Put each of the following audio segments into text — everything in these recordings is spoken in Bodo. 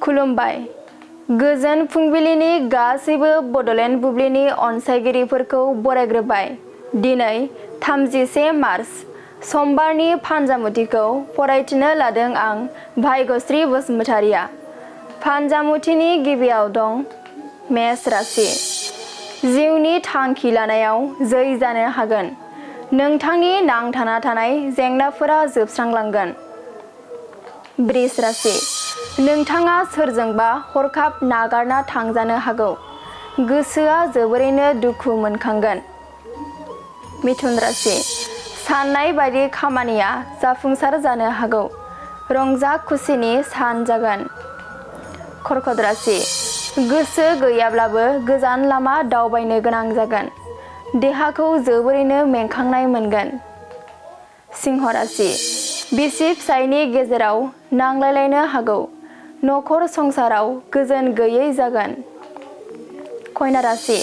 खुलुमबाय। गोजोन फुंबिलिनि गासैबो बड'लेण्ड बुब्लिनि अनसायगिरिफोरखौ बरायग्रोबाय। दिनै 31 मार्च समबारनि फानजामुथिखौ फरायथिनो लादों आं भाग्यश्री बसुमतारिया। फानजामुथिनि गिबियाव दं मेष राशि। जिउनि थांखि लानायाव जै जानो हागोन। नोंथांनि नांथाना थानाय जेंनाफोरा जोबस्रांलांगोन। बृष राशि। नोंथाङा सोरजोंबा हरखाब नागारना थांजानो हागौ। गोसोआ जोबोरैनो दुखु मोनखांगोन। मिथुन राशि। साननाय बायदि खामानिया जाफुंसार जानो हागौ। रंजा खुसिनि सान जागोन। कर्कट राशि। गोसो गैयाब्लाबो गोजान लामा दावबायनो गोनां जागोन। देहाखौ जोबोरैनो मेंखांनाय मोनगोन। सिंह राशि। बिसि फिसायनि गेजेराव नांलायलायनो हागौ। नखर संसाराव गोजोन गैयै जागोन। कन्या राशि।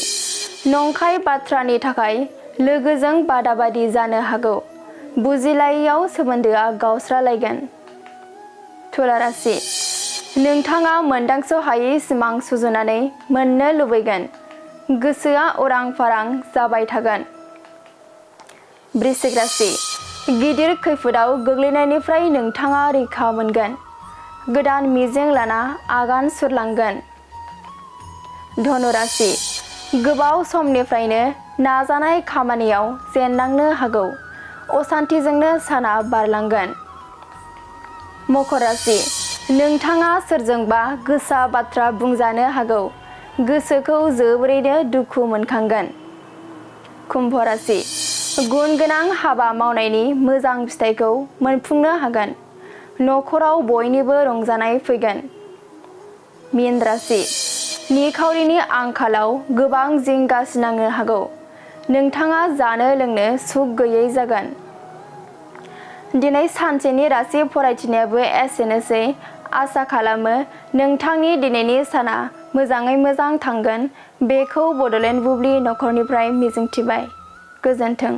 नंखाय बाथ्रानि थाखाय लोगोजों बादाबादि जानो हागौ। बुजिलायैयाव सोमोन्दोआ गावस्रालायगोन। तुला राशि। नोंथाङा मोनदांस हायै सिमां सुजुनानै मोननो लुबैगोन। गोसोआ उरां फारां जाबाय थागोन। वृश्चिक राशि। गिदिर खैफोदाव गोग्लैनायनिफ्राय नोंथाङा रैखा मोनगोन। गोदान मिजिं लाना आगान सुरलांगोन। धनु राशि। गोबाव समनिफ्रायनो नाजानाय खामानियाव जेननांनो हागौ। असान्थिजोंनो साना बारलांगोन। मकर राशि। नोंथाङा सोरजोंबा गोसा बाथ्रा बुंजानो हागौ। गोसोखौ जोबोरैनो दुखु मोनखांगोन। कुम्भ राशि। गुन गोनां हाबा मावनायनि मोजां फिथाइखौ मोनफुंनो हागोन। नखराव बयनिबो रंजानाय फैगोन। मीन राशि। निखावरिनि आंखालाव गोबां जिंगासिनांनो हागौ। नोंथाङा जानो लोंनो सुख गैयै जागोन। दिनै सानसेनि राशि फरायथिनायाबो एसेनोसै। आसा खालामो नोंथांनि दिनैनि साना मोजाङै मोजां थांगोन। बेखौ बड'लेण्ड बुब्लि नखरनिफ्राय मिजिंथिबाय। गोजोन्थों।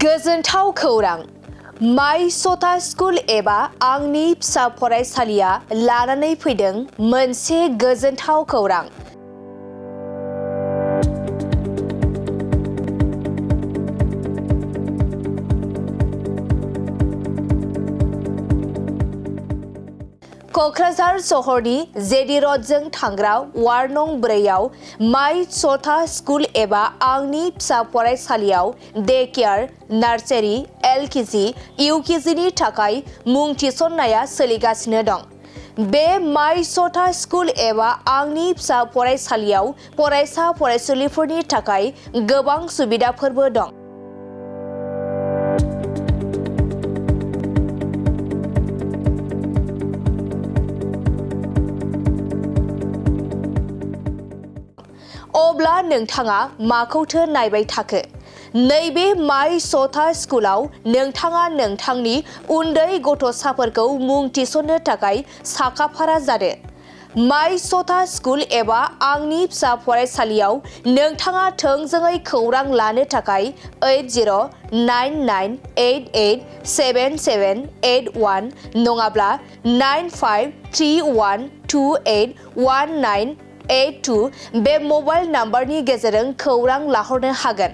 गोजोनथाव खौरां। माय सथा स्कुल एबा आंनि फिसा फरायसालिया लानानै फैदों मोनसे गोजोनथाव खौरां। क'क्राझार सहरनि जेडि रडजों थांग्रा वार्ड नं 4 आव माय सथा स्कुल एबा आंनि फिसा फरायसालियाव day care, nursery, LKG, UKG नि थाखाय मुं थिसननाया सोलिगासिनो दं। बे माय सथा स्कुल एबा आंनि फिसा फरायसालियाव फरायसा फरायसुलिफोरनि थाखाय गोबां सुबिदाफोरबो दं। अब्ला नोंथाङा माखौथो नायबाय थाखो? नैबे माय सथा स्कुलाव नोंथाङा नोंथांनि उन्दै गथ'साफोरखौ मुं थिसननो थाखाय साखाफारा जादो। माय सथा स्कुल एबा आंनि फिसा फरायसालियाव नोंथाङा थोंजोङै खौरां लानो थाखाय 8099887781 नङाब्ला 9531281982 बे मबाइल नाम्बारनि गेजेरजों खौरां लाहरनो हागोन।